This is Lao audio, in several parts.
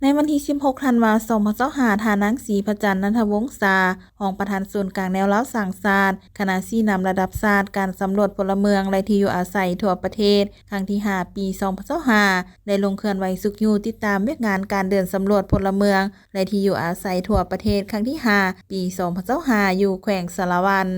ໃນວັນທີສິບຫົກ ທັນວາ ສອງພັນຊາວຫ້າ, ທ່ານນາງ ສີພະຈັນ ນັນທະວົງສາ, ຮອງປະທານສູນກາງແນວລາວສ້າງຊາດ, ຄະນະຊີ້ນຳລະດັບຊາດການສຳຫຼວດພົນລະເມືອງ ແລະ ທີ່ຢູ່ອາໄສທົ່ວປະເທດ ຄັ້ງທີຫ້າ ປີສອງພັນຊາວຫ້າ ໄດ້ລົງເຄື່ອນໄຫວຊຸກຍູ້ຕິດຕາມວຽກງານການເດີນສຳຫຼວດພົນລະເມືອງ ແລະ ທີ່ຢູ່ອາໄສທົ່ວປະເທດ ຄັ້ງທີຫ້າ ປີສອງພັນຊາວຫ້າ ຢູ່ແຂວງສາລະວັນ.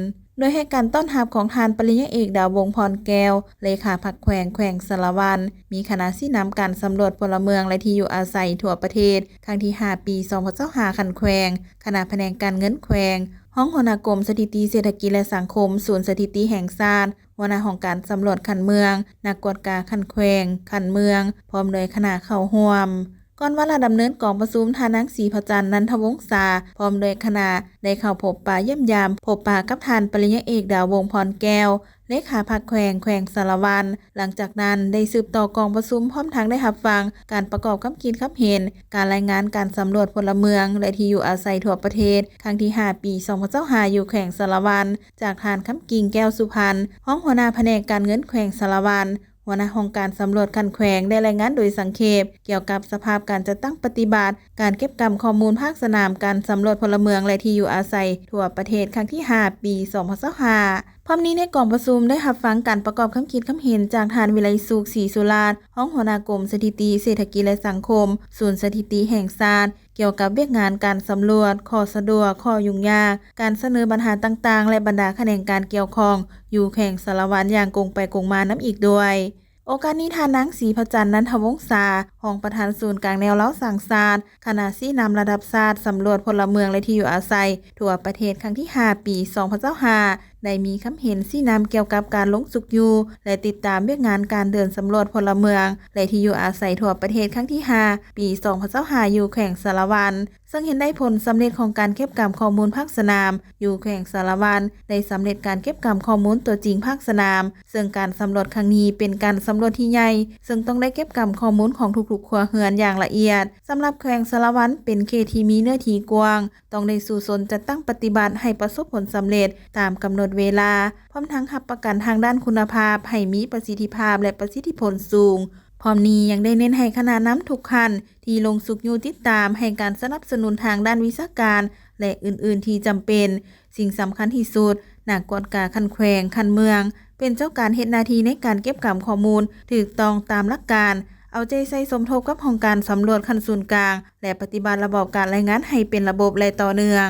ໂດຍໃຫ້ການຕ້ອນຮັບຂອງທ່ານປະລິນຍາເອກ ດາວວົງ ພອນແກ້ວ, ເລຂາພັກແຂວງ ແຂວງສາລະວັນ, ມີຄະນະຊີ້ນຳການສຳຫຼວດພົນລະເມືອງ ແລະ ທີ່ຢູ່ອາໄສທົ່ວປະເທດ ຄັ້ງທີຫ້າ ປີສອງພັນຊາວຫ້າ ຂັ້ນແຂວງ, ຄະນະພະແນກການເງິນແຂວງ, ຮອງຫົວໜ້າກົມສະຖິຕິເສດຖະກິດ ແລະ ສັງຄົມ, ສູນສະຖິຕິແຫ່ງຊາດ, ຫົວໜ້າຫ້ອງການສຳຫຼວດຂັ້ນເມືອງ, ນັກກວດກາຂັ້ນແຂວງ, ຂັ້ນເມືອງ, ພ້ອມດ້ວຍຄະນະເຂົ້າຮ່ວມ. ກ່ອນວາລະດຳເນີນກອງປະຊຸມ, ທ່ານນາງ ສີພະຈັນ ນັນທະວົງສາ ພ້ອມດ້ວຍຄະນະ ໄດ້ເຂົ້າພົບປະຢ້ຽມຢາມ ພົບປະກັບທ່ານປະລິນຍາເອກ ດາວວົງ ພອນແກ້ວ, ເລຂາພັກແຂວງ ແຂວງສາລະວັນ. ຫຼັງຈາກນັ້ນໄດ້ສືບຕໍ່ກອງປະຊຸມ ພ້ອມທັງໄດ້ຮັບຟັງການປະກອບຄຳຄິດຄຳເຫັນ ການລາຍງານການສຳຫຼວດພົນລະເມືອງ ແລະ ທີ່ຢູ່ອາໄສທົ່ວປະເທດ ຄັ້ງທີຫ້າ ປີສອງພັນຊາວຫ້າ ຢູ່ແຂວງສາລະວັນ ຈາກທ່ານ ຄຳກິ່ງ ແກ້ວສຸພັນ, ຮອງຫົວໜ້າພະແນກການເງິນແຂວງສາລະວັນ, ຫົວໜ້າຫ້ອງການສຳຫຼວດຂັ້ນແຂວງ ໄດ້ລາຍງານໂດຍສັງເຂບກ່ຽວກັບສະພາບການຈັດຕັ້ງປະຕິບັດການເກັບກຳຂໍ້ມູນພາກສະໜາມການສຳຫຼວດພົນລະເມືອງ ແລະ ທີ່ຢູ່ອາໄສທົ່ວປະເທດ ຄັ້ງທີຫ້າ ປີສອງພັນຊາວຫ້າ. ພ້ອມນີ້ໃນກອງປະຊຸມໄດ້ຮັບຟັງການປະກອບຄຳຄິດຄຳເຫັນຈາກທ່ານ ວິໄລສຸກ ສີສຸລາດ, ຮອງຫົວໜ້າກົມສະຖິຕິເສດຖະກິດ ແລະ ສັງຄົມ, ສູນສະຖິຕິແຫ່ງຊາດ, ກ່ຽວກັບວຽກງານການສຳຫຼວດ, ຂໍ້ສະດວກ, ຂໍ້ຫຍຸ້ງຍາກ, ການສະເໜີບັນຫາຕ່າງໆ ແລະ ບັນດາຂະແໜງການກ່ຽວຂ້ອງຢູ່ແຂວງສາລະວັນຢ່າງກົງໄປກົງມານຳອີກດ້ວຍ. ໂອກາດນີ້ທ່ານນາງ ສີພະຈັນ ນັນທະວົງສາ, ຮອງປະທານສູນກາງແນວລາວສ້າງຊາດ, ຄະນະຊີ້ນຳລະດັບຊາດສຳຫຼວດພົນລະເມືອງ ແລະ ທີ່ຢູ່ອາໄສທົ່ວປະເທດ ຄັ້ງທີຫ້າ ປີສອງພັນຊາວຫ້າ ໄດ້ມີຄຳເຫັນຊີ້ນຳກ່ຽວກັບການລົງຊຸກຍູ້ ແລະ ຕິດຕາມວຽກງານການເດີນສຳຫຼວດພົນລະເມືອງ ແລະ ທີ່ຢູ່ອາໄສທົ່ວປະເທດ ຄັ້ງທີຫ້າ ປີສອງພັນຊາວຫ້າ ຢູ່ແຂວງສາລະວັນ, ເຊິ່ງເຫັນໄດ້ຜົນສຳເລັດຂອງການເກັບກຳຂໍ້ມູນພາກສະໜາມຢູ່ແຂວງສາລະວັນ ໄດ້ສຳເລັດການເກັບກຳຂໍ້ມູນຕົວຈິງພາກສະໜາມ, ເຊິ່ງການສຳຫຼວດຄັ້ງນີ້ເປັນການສຳຫຼວດທີ່ໃຫຍ່, ເຊິ່ງຕ້ອງໄດ້ເກັບກຳຂໍ້ມູນຂອງທຸກໆຄົວເຮືອນຢ່າງລະອຽດ. ສຳລັບແຂວງສາລະວັນເປັນເຂດທີ່ມີເນື້ອທີ່ກວ້າງ, ຕ້ອງໄດ້ສູ້ຊົນຈັດຕັ້ງປະຕິບັດໃຫ້ປະສົບຜົນສຳເລັດຕາມກຳນົດເວລາ, ພ້ອມທັງຮັບປະກັນທາງດ້ານຄຸນນະພາບໃຫ້ມີປະສິດທິພາບ ແລະ ປະສິດທິຜົນສູງ. ພ້ອມນີ້ຍັງໄດ້ເນັ້ນໃຫ້ຄະນະນຳທຸກຂັ້ນທີ່ລົງຊຸກຍູ້ຕິດຕາມໃຫ້ການສະໜັບສະໜູນທາງດ້ານວິຊາການ ແລະ ອື່ນໆທີ່ຈຳເປັນ. ສິ່ງສຳຄັນທີ່ສຸດ, ນັກກວດກາຂັ້ນແຂວງ, ຂັ້ນເມືອງ ເປັນເຈົ້າການເຮັດໜ້າທີ່ໃນການເກັບກຳຂໍ້ມູນຖືກຕ້ອງຕາມຫຼັກການ, ເອົາໃຈໃສ່ສົມທົບກັບຫ້ອງການສຳຫຼວດຂັ້ນສູນກາງ ແລະ ປະຕິບັດລະບອບການລາຍງານໃຫ້ເປັນລະບົບ ແລະ ຕໍ່ເນື່ອງ.